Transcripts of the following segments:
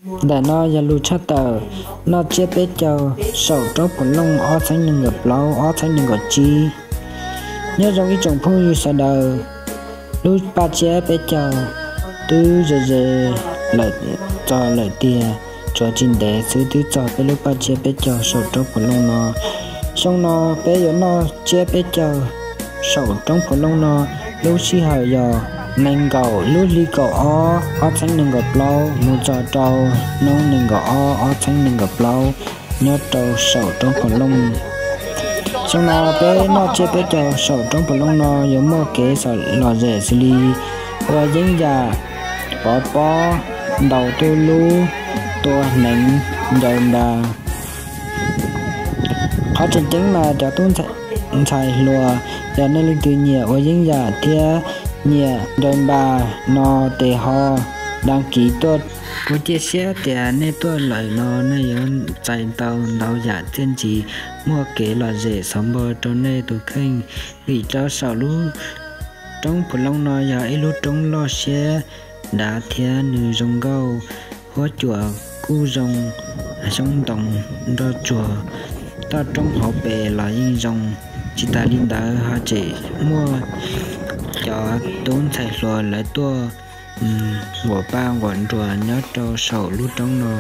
Ntawm no yog lus tshaj tawm noj tsiab peb caug saum roob Phu Looj ob txhiab nees nkaum plaub ob txhiab nees nkaum tsib. Nyob zoo ib tsoom phooj ywg sawv daws, lub paj tsiab peb caug twb ze ze lawm, txog lawm tiag, tsuas tsis ntev xwb twb txog peb lub paj tsiab peb caug saum roob Phu Looj no. Xyoo no peb yuav noj tsiab peb caug saum roob Phu Looj no, lub sij hawm yog nees nkaum lub hli kaum ob ob txhiab nees nkaum plaub mus txog rau hnub nees nkaum ob ob txhiab nees nkaum plaub nyob rau saum roob Phu Looj. Xyoo no peb noj tsiab peb caug saum roob Phu Looj no yuav muaj kev lom zem xws li ua yeeb yam, pov pob, ntaus tuj lub, tua hneev, ncaws npas. Qhov tseem ceeb mas cov tub ntxhais hluas, yog nej leej twg nyiam ua yeeb yam thiab nyiam ncaws npas no tes ho dag kiv tuaj. Kuv cia siab tias nej tuaj lawm no nej yuav txais tau ntau yam txiaj ntsig, muaj kev lom zem xov npog rau nej tus kheej, vim rau saum lub roob Phu Looj no yog ib lub roob loj siab dav thiab nws zoo nkauj, huab cua kuj zoo, xyoob ntoo nroj tsuag. Toj roob hauv pes los yeej zoo, tsis tas li ntawd ho tseem muaj cov tub ntxhais hluas lawv tuaj nquam paj nquam nruas nyob rau saum lub roob no.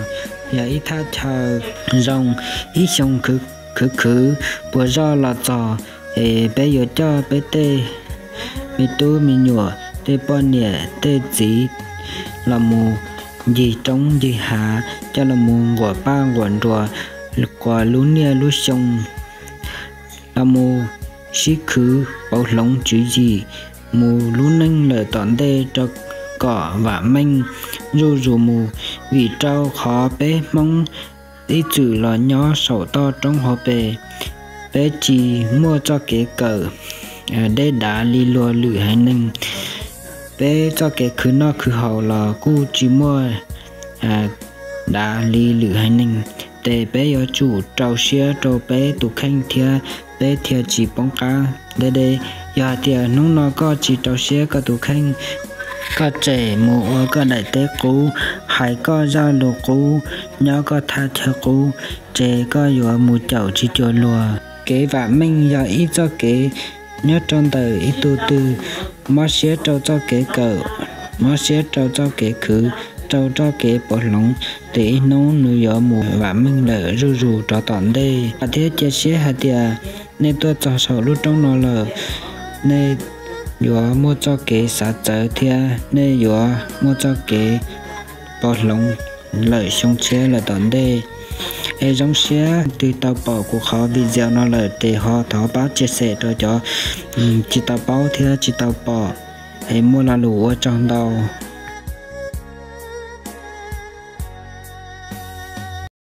Yog ib thaj chaw zoo, ib xyoo khwv khwv puas zoj los txog es peb yuav coj peb tej me tub me nyuam, tej poj niam tej txiv los mus ncig roob ncig hav, coj los mus nquam paj nquam nruas, quas lub niaj lub xyoo, los mus sib khwv pauv hloov tswv yim mus lub neej lawm tom ntej rau kom vam meej zuj zus mus, vim rau qhov peb Hmoob ib txwm los nyob saum toj roob hauv pes, peb tsis muaj txoj kev kawm deb dav li luag lwm haiv neeg. Peb txoj kev khwv noj khwv haus los kuj tsis muaj dav li lwm haiv neeg. Ces peb yuav tsum rau siab rau peb tus kheej thiab peb thiaj tsis poob qab deb deb. Yog hais tias hnub no koj tsis rau siab koj tus kheej, koj tsem mus ua koj daim teb qub, hais koj zaj lus qub, nyob koj thaj chaw qub, ces koj yuav mus caum tsis cuag luag. Kev vam meej yog ib txoj kev nyob rau ntawm ib tug twg mob siab rau txoj kev kawm, mob siab rau txoj kev khwv, rau txoj kev pauv hloov, ces ib hnub nws yuav mus vam meej lawm zuj zus rov tom ntej. Thiab cia siab hais tias nej tuaj txog saum lub roob no lawm, nej yuav muaj txoj kev xav txawv thiab nej yuav muaj txoj kev pauv hloov lawm xyoo tshiab lawm tom ntej. Es zoo siab twg tau pom kuv qhov video no lawm ces ho thov pab share rau cov tsis tau paub thiab tsis tau pom. Es muaj lo lus ua tsaug ntau.